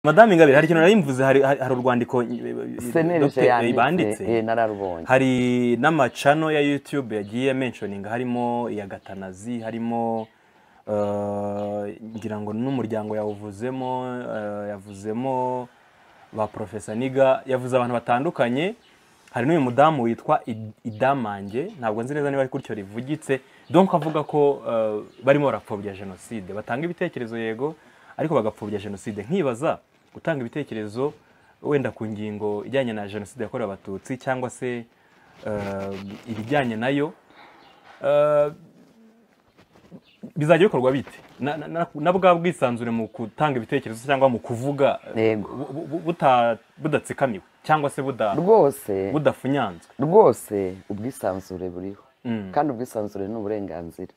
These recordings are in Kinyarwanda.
Madame Ingabire, hari ikintu narimvuze, hari urwandiko CNLG banditse, nararubonye. Hari n'amacano ya YouTube yagiye mentioning, harimo iya Gatanazi, harimo ngira ngo n'umuryango yawuvuzemo, yavuzemo ba Professor Niga, yavuze abantu batandukanye. Hari n'uyu mudamu witwa Idamange, ntabwo nzi neza niba ari gutyo rivugitse, donc avuga ko barimo barapfobya jenoside, batanga ibitekerezo yego, ariko bagapfobya jenoside. Nkibaza gutanga ibitekerezo wenda ku ngingo ijyanye na jenoside yakorewe Abatutsi cyangwa se ibijyanye nayo, bizajya bikorwa bite? Na bwa bwisanzure mu gutanga ibitekerezo cyangwa mu kuvuga budatsikamiwe cyangwa se rwose budafunyanzwe? Rwose ubwisanzure buriho, kandi ubwisanzure ni uburenganzira.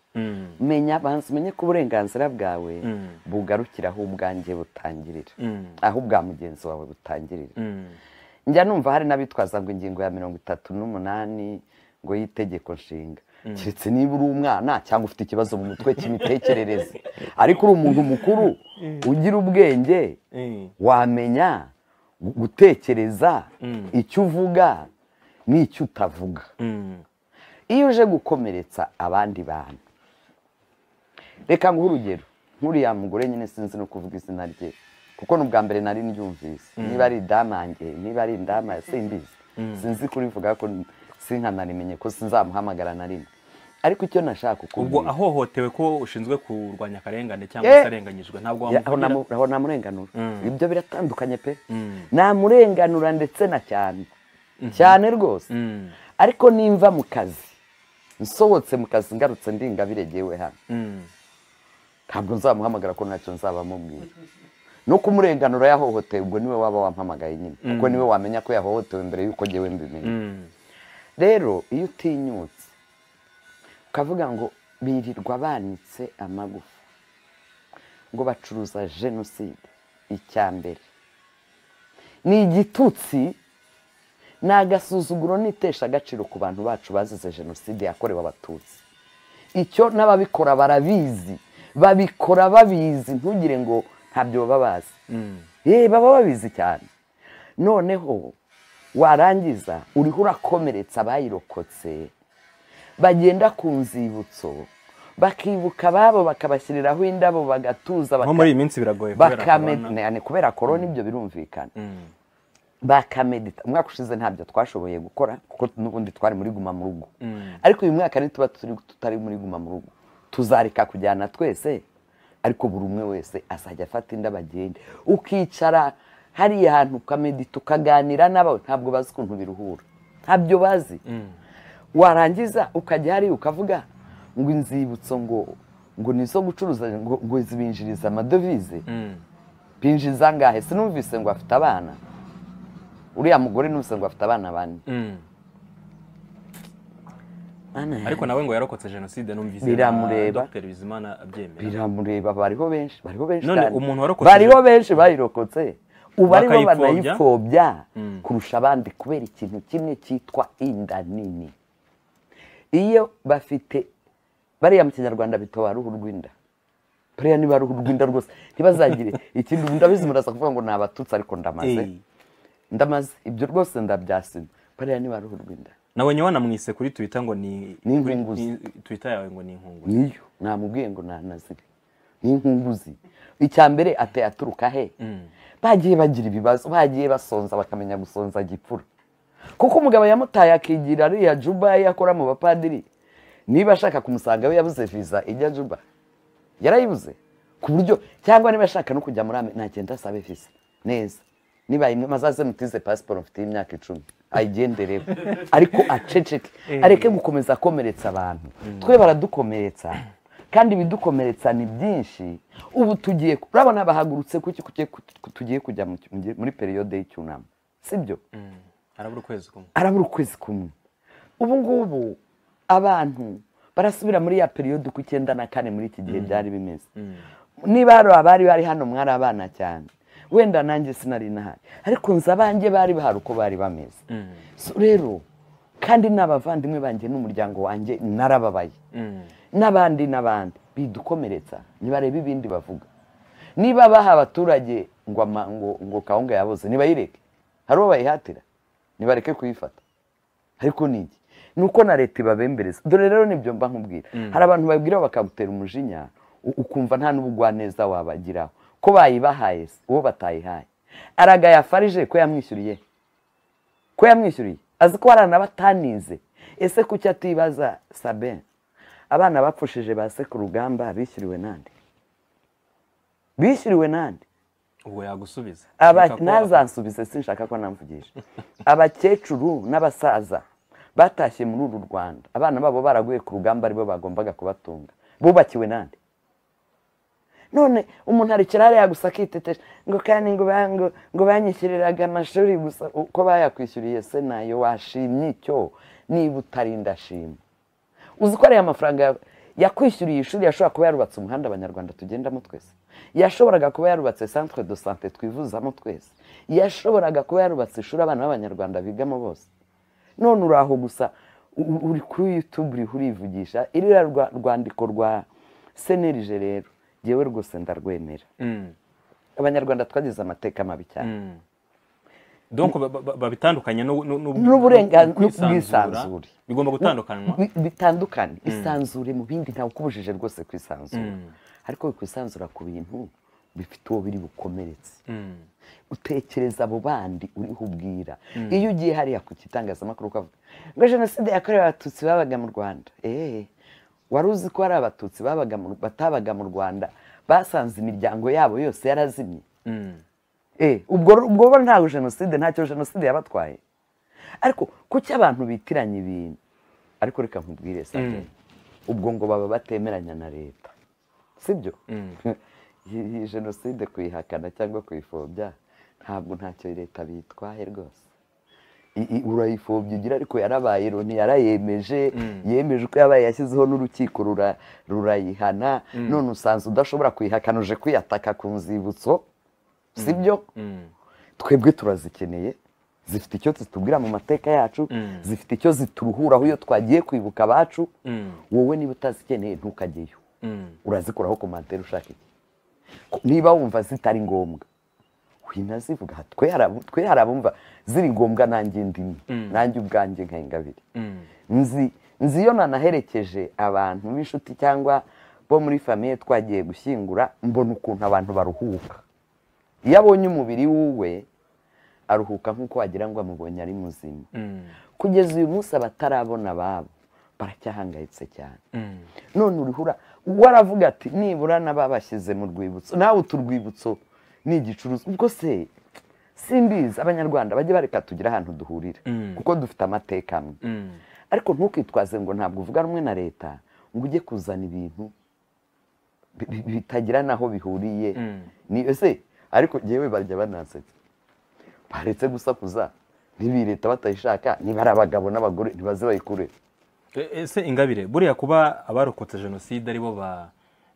Menya, banza umenye ko uburenganzira bwawe bugarukira aho ubwanjye butangirira, aho ubwa mugenzi wawe butangirira. Njya numva hari n'abitwaza ngo ingingo ya 38 ngo y'itegeko nshinga, keretse niba uri umwana cyangwa ufite ikibazo mu mutwe cy'imitekerereze, ariko uri umuntu mukuru ugira ubwenge, wamenya gutekereza icyo uvuga n'icyo utavuga. Iyo uje gukomeretsa abandi bantu, reka nguhe urugero nk'uriya mugore nyine, sinzi no kuvuga izina rye kuko n'ubwa mbere nari ndyumvise, niba ari Idamange, niba ari Indama, simbizi, sinzi kurivuga ko sinkanarimenye ko sinzamuhamagara na rimwe. Ariko icyo nashaka ubwo ahohotewe ko ushinzwe kurwanya akarengane cyangwa se arenganyijwe, ntabwo wamuvugira, aho namurenganura. Ibyo biratandukanye pe, namurenganura ndetse na cyane cyane rwose. Ariko nimva mu kazi, nsohotse mu kazi ngarutse ndi Ingabire jewe hano, ntabwo nzamuhamagara ko ntacyo nzaba mubwira. No kumurenganura yahohotewe, ubwo niwe waba wampamagaye nyine, kuko niwe wamenya ko yahohotewe mbere yuko jewe mbimenya. Rero iyo utinyutse ukavuga ngo birirwa banitse amagufa ngo bacuruza jenoside, icya mbere ni igitutsi, ni agasuzuguro n'itesha agaciro ku bantu bacu bazize jenoside yakorewe Abatutsi. Icyo n'ababikora barabizi, babikora babizi, ntugire ngo ntabyo baba bazi. Baba babizi cyane. Noneho warangiza uriho urakomeretsa abayirokotse, bagenda ku nzibutso bakibuka ababo, bakabashyiriraho indabo, bagatuza, nko muri iyi minsi biragoye kubera korona, ibyo birumvikana. Bakamedita. Umwaka ushize ntabyo twashoboye gukora kuko n'ubundi twari muri guma mu rugo, ariko uyu mwaka nituba tutari muri guma mu rugo tuzareka kujyana twese, ariko buri umwe wese azajya afata indabo agende. Ukicara hariya hantu ukamedita, ukaganira n'abawe, ntabwo bazi ukuntu biruhura, ntabyo bazi. Warangiza ukajya hariya ukavuga ngo inzibutso ngo nizo gucuruza, ngo zibinjiriza amadovize. Binjiza angahe? Sinumvise ngo afite abana, uriya mugore numvise ngo afite abana bane. Ariko nawe ngo yarokotse jenoside, numvise biramureba, Dr Bizimana abyemera, biramureba. Bariho benshi, bariho benshi none umuntu warokotse, bariho benshi bayirokotse, ubu aribo banayipfobya kurusha abandi kubera ikintu kimwe cyitwa inda nini. Iyo bafite bariya mu Kinyarwanda bitoba ruhu rw'inda, bariya niba ruhu rw'inda rwose ntibazagire ikindi. Ndabizi muraza kuvuga ngo ni Abatutsi, ariko ndamaze ibyo rwose ndabyasima. Bariya niba ruhu rw'inda. Nabonye wanamwise kuri Twitter ngo ni inkunguzi. Twitter yawe ngo ni inkunguzi. Niyo namubwiye ngo nanazire ni inkunguzi. Icya mbere ateye aturuka he? Bagiye bagira ibibazo, bagiye basonza bakamenya gusonza gipfura, kuko umugabo yamutaye akigira ariya Juba yakora mu bapadiri. Niba ashaka kumusanga we yabuze visa ijya Juba, yarayibuze ku buryo, cyangwa niba ashaka no kujya muri Amerika nagenda asabe visa neza, niba imwe mazaze mutize passport mfite imyaka 10 ayigendereho, ariko aceceke, areke gukomeza akomeretsa abantu. Twe baradukomeretsa, kandi ibidukomeretsa ni byinshi. Ubu tugiye urabona bahagurutse kuki tugiye kujya muri periode y'icyunamo, sibyo? Arabura ukwezi kumwe, arabura ukwezi kumwe. Ubu ngubu abantu barasubira muri ya periode ku 94 muri iki gihe byari bimeze. Niba hari abari bari hano mwari abana cyane, wenda nanjye sinari nahari, ariko nzi abanjye bari bahari uko bari bameze. Rero kandi n'abavandimwe banjye n'umuryango wanjye narababaye, n'abandi n'abandi bidukomeretsa, nibareba ibindi bavuga. Niba baha abaturage ngo kawunga yaboze, nibayireke. Hari uwo bayihatira, nibareke kuyifata. Ariko ni iki? Ni uko na leta ibabembereza. Dore rero nibyo mba nkubwira. Hari abantu babwira bakagutera umujinya, ukumva nta n'ubugwaneza wabagiraho. Ko bayibahaye se, uwo batayihaye. Aragaya farije ko yamwishyuriye. Ko yamwishyuriye. Azi ko hari n'abatanize. Ese kuki atibaza Sabin? Abana bapfushije ba se ku rugamba bishyuriwe nande? Bishyuriwe nande? Ubwo yagusubiza. Nazansubize, sinshaka ko namvugisha. Abakecuru n'abasaza batashye muri uru Rwanda, abana babo baraguye ku rugamba aribo bagombaga kubatunga, bubakiwe nande? None umuntu aricara hariya gusa akitetesha ngo kandi ngo banyishyuriraga amashuri gusa, uko bayakwishyuriye se nayo washimye icyo niba utari ndashima. Uzi ko ariya mafaranga yakwishyuriye ishuri yashobora kuba yarubatse umuhanda abanyarwanda tugendamo twese, yashoboraga kuba yarubatse centre de santé twivuzamo twese, yashoboraga kuba yarubatse ishuri abana b'abanyarwanda bigamo bose. None uraho gusa uri kuri YouTube uriho urivugisha. Iriya rwandiko rwa CNLG rero jyewe rwose ndarwemera. Abanyarwanda twagize amateka mabi cyane. Donc babitandukanye n'ubwisanzure. Bigomba gutandukanywa. Bitandukanye. Isanzure mu bindi ntawe ukubujije rwose kwisanzura. Ariko kwisanzura ku bintu bifite uwo biri bukomeretse. Utekereza abo bandi uriho ubwira. Iyo ugiye hariya ku kitangazamakuru ukavuga ngo jenoside yakorewe abatutsi babaga mu Rwanda. Wari uzi ko hari abatutsi batabaga mu Rwanda basanze imiryango yabo yose yarazimye. Ubwo ntago jenoside, ntacyo jenoside yabatwaye. Ariko kuki abantu bitiranya ibintu? Ariko reka nkubwire Sabin, ubwo ngo baba batemeranya na leta, sibyo? Iyi jenoside kuyihakana cyangwa kuyifobya ntabwo ntacyo leta bitwaye rwose. Urayifobya ugira, ariko yarabaye, Loni yarayemeje, yemeje uko yabaye, yashyizeho n'urukiko rurayihana. None usanze udashobora kuyihakana uje kwiyataka ku nzibutso, sibyo? Twebwe turazikeneye, zifite icyo zitubwira mu mateka yacu, zifite icyo zituruhuraho iyo twagiye kwibuka abacu. Wowe niba utazikeneye ntukajyeyo, urazikuraho komantere ushaka iki? Niba wumva zitari ngombwa winazivuga. Twe hari abumva ziri ngombwa, nanjye ndimo, nanjye ubwanjye nka Ingabire. Nzi iyo nanaherekeje abantu b'inshuti cyangwa bo muri famiye twagiye gushyingura, mbona ukuntu abantu baruhuka. Iyo abonye umubiri wuwe aruhuka nk'uko wagira ngo amubonye ari muzima. Kugeza uyu munsi abatarabona ababo baracyahangayitse cyane. None urihura waravuga ati nibura n'ababashyize mu rwibutso, nawe uturwibutso ni igicuruzwa. Ubwo se simbizi, abanyarwanda bajye bareka tugira ahantu duhurira kuko dufite amateka amwe. Ariko ntukitwaze ngo ntabwo uvuga rumwe na leta ngo ujye kuzana ibintu bitagira naho bihuriye. Ni ese ariko jewe barya banasetse, baretse gusakuza nibi leta batayishaka, niba ari abagabo n'abagore ntibaze bayikure. Ese Ingabire, buriya kuba abarokotse jenoside aribo ba,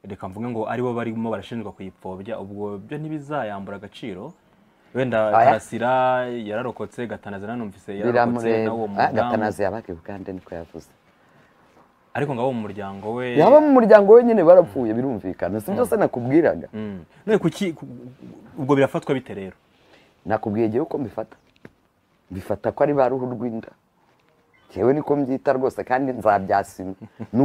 reka mvuge ngo aribo barimo barashinjwa kuyipfobya, ubwo byo ntibizayambura agaciro? Wenda Karasira yararokotse, Gatanazi nanumvise yararokotse, nawo mudamu Gatanazi yabake Bugande niko yavuze. Ariko ngabo mu muryango we, yaba mu muryango we nyine barapfuye birumvikana, si byose nakubwiraga. None kuki ubwo birafatwa bite rero? Nakubwiye giye uko mbifata. Bifata ko ari ba ruhu rw'inda. Jewe niko mbyita rwose kandi nzabyasima. Ni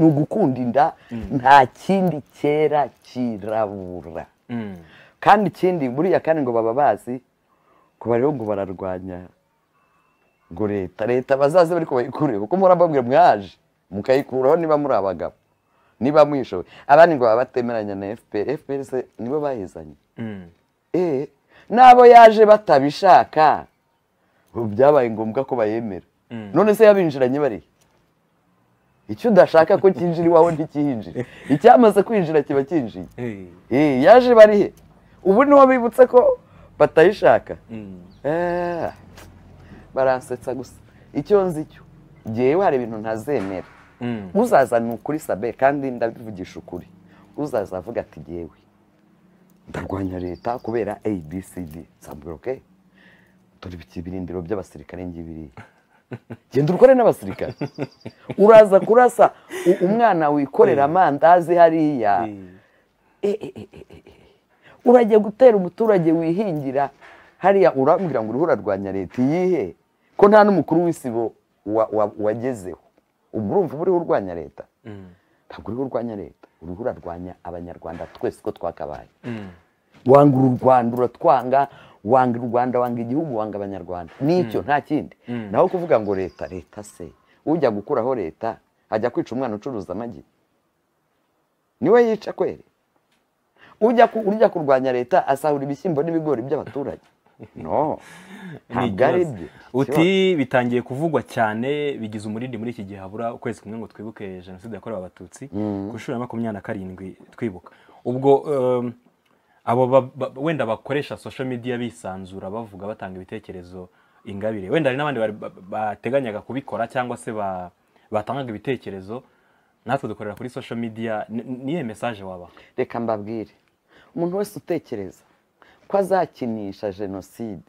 ugukunda inda, nta kindi cyera kirabura. Kandi ikindi buriya kandi ngo baba bazi ko bariho ngo bararwanya ngo leta bazaze bari kubayikure, kuko mpora mbabwira mwaje mukayikuraho niba muri abagabo, niba mwishowe. Abandi ngo baba batemeranya na FPR, FPR se nibo bayizanye. Nabo yaje batabishaka, byabaye ngombwa ko bayemera. None se yabinjiranye bari? Icyo udashaka ko cyinjira iwawe ntikihinjira, icyamaze kwinjira kiba cyinjiye. Yaje bari he? Ubu niho bibutse ko batayishaka. Baransetsa gusa. Icyo nzi cyo, jyewe hari ibintu ntazemera. Uzaza ni ukuri Sabe, kandi ndabivugisha ukuri. Uzaza avuga ati jyewe ndarwanya leta kubera ABCD, nzamubwira okay, dore ibirindiro by'abasirikare ngibiri, genda urukore n'abasirikare. Uraza kurasa umwana wikorera amandazi hariya. Urajya gutera umuturage wihingira hariya, urambwira ngo uriho urarwanya leta iyihe ko nta n'umukuru w'isibo wagezeho? Ubwo urumva uba uriho urwanya leta? Ntabwo uriho urwanya leta, uriho urarwanya Abanyarwanda twese ko twakabaye. Wanga uru Rwanda, uratwanga, wanga u Rwanda, wanga igihugu, wanga Abanyarwanda, nicyo nta kindi. Naho kuvuga ngo leta, leta se ujya gukuraho leta ajya kwica umwana ucuruza amagi? Niwe yica kweri? Ujya kurwanya leta asahura ibishyimbo n'ibigori by'abaturage? No, ntabwo ari byo. Uti bitangiye kuvugwa cyane, bigize umurindi muri iki gihe habura ukwezi kumwe ngo twibuke jenoside yakorewe Abatutsi ku nshuro ya 27 twibuka. Ubwo abo wenda bakoresha social media bisanzura bavuga batanga ibitekerezo, Ingabire, wenda hari n'abandi bateganyaga kubikora cyangwa se batangaga ibitekerezo, natwe dukorera kuri social media, niye message waba? Reka mbabwire, umuntu wese utekereza ko azakinisha jenoside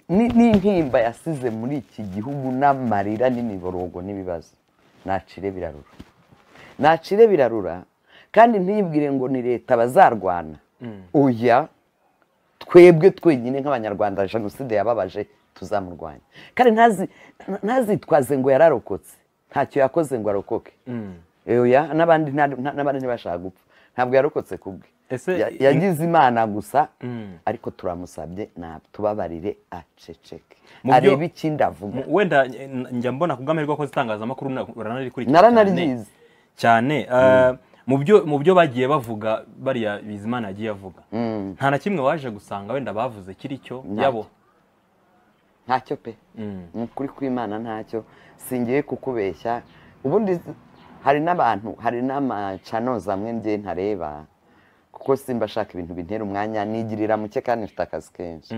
n'intimba yasize muri iki gihugu n'amarira n'imiborogo n'ibibazo, nacire birarura, nacire birarura. Kandi ntibwire ngo ni leta bazarwana. Oya, twebwe twenyine nk'Abanyarwanda jenoside yababaje tuzamurwanya. Kandi ntazitwaze ngo yararokotse, ntacyo yakoze ngo arokoke. Oya, n'abandi ntibashaka gupfa, ntabwo yarokotse kubwe, yagize Imana gusa. Ariko turamusabye tubabarire aceceke, arebe ikindi avuga. Wenda njya mbona kubw'amahirwe ko itangazamakuru uranarikurikira naranaryize cyane. Mu byo bagiye bavuga, bariya Bizimana yagiye avuga, nta na kimwe waje gusanga wenda bavuze kiri cyo yabo? Ntacyo pe, ni ukuri kw'Imana ntacyo, singiye kukubeshya. Ubundi hari n'abantu, hari n'amacanoza amwe njye ntareba kuko simba ashaka ibintu bintera umwanya, nigirira muke kandi mfite akazi kenshi.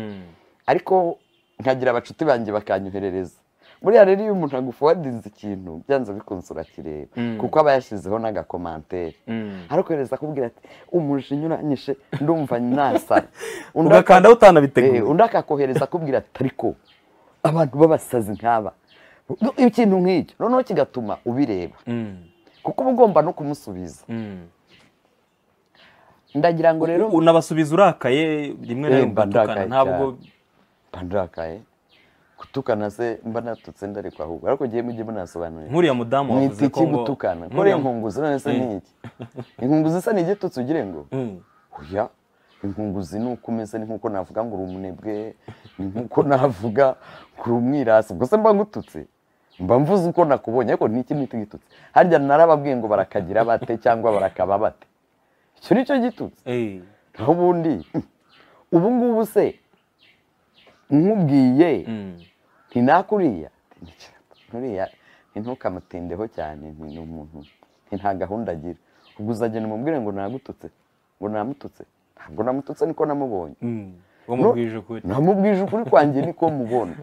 Ariko nkagira abacuti banjye bakanyoherereza. Buriya rero iyo umuntu agufuwadinze ikintu byanze bikunze urakireba, kuko aba yashyizeho n'agakomantere. Arakohereza akubwira ati umujinya uranyishe ndumva nasara, ugakanda utanabiteguye. Undi akakohereza akubwira ati ariko abantu b'abasazi nk'aba, ikintu nk'icyo noneho kigatuma ubireba, kuko uba ugomba no kumusubiza. Ndagira ngo rero unabasubiza urakaye rimwe na rimwe ugatukana? Ntabwo mba ndakaye, gutukana se mba natutse ndarikwa ahubwo. Ariko giye mujye munasobanurira. Nkuriya mudamu wavuze ko ngo gutukana kore inkunguzi, none se ni iki? Inkunguzi se ni igitutsi ugire ngo? Oya, inkunguzi ni uko umeze, ni nkuko navuga ngo uri umunebwe, ni nkuko navuga ngo uri umwirasi. Ubwo se mba ngututse? Mba mvuze uko nakubonye, ariko ni iki nita igitutsi? Harya narababwiye ngo barakagira bate cyangwa barakaba bate? Icyo ni cyo gitutsi. Naho ubundi ubu ngubu se nkubwiye ntinakuriya nturiya ntukamutindeho cyane, ni umuntu nta gahunda agira. Ubwo uzagenda umubwire ngo nagututse, ngo namututse? Ntabwo namututse, niko namubonye. Wamubwije ukuri? Namubwije ukuri kwanjye, niko mubona.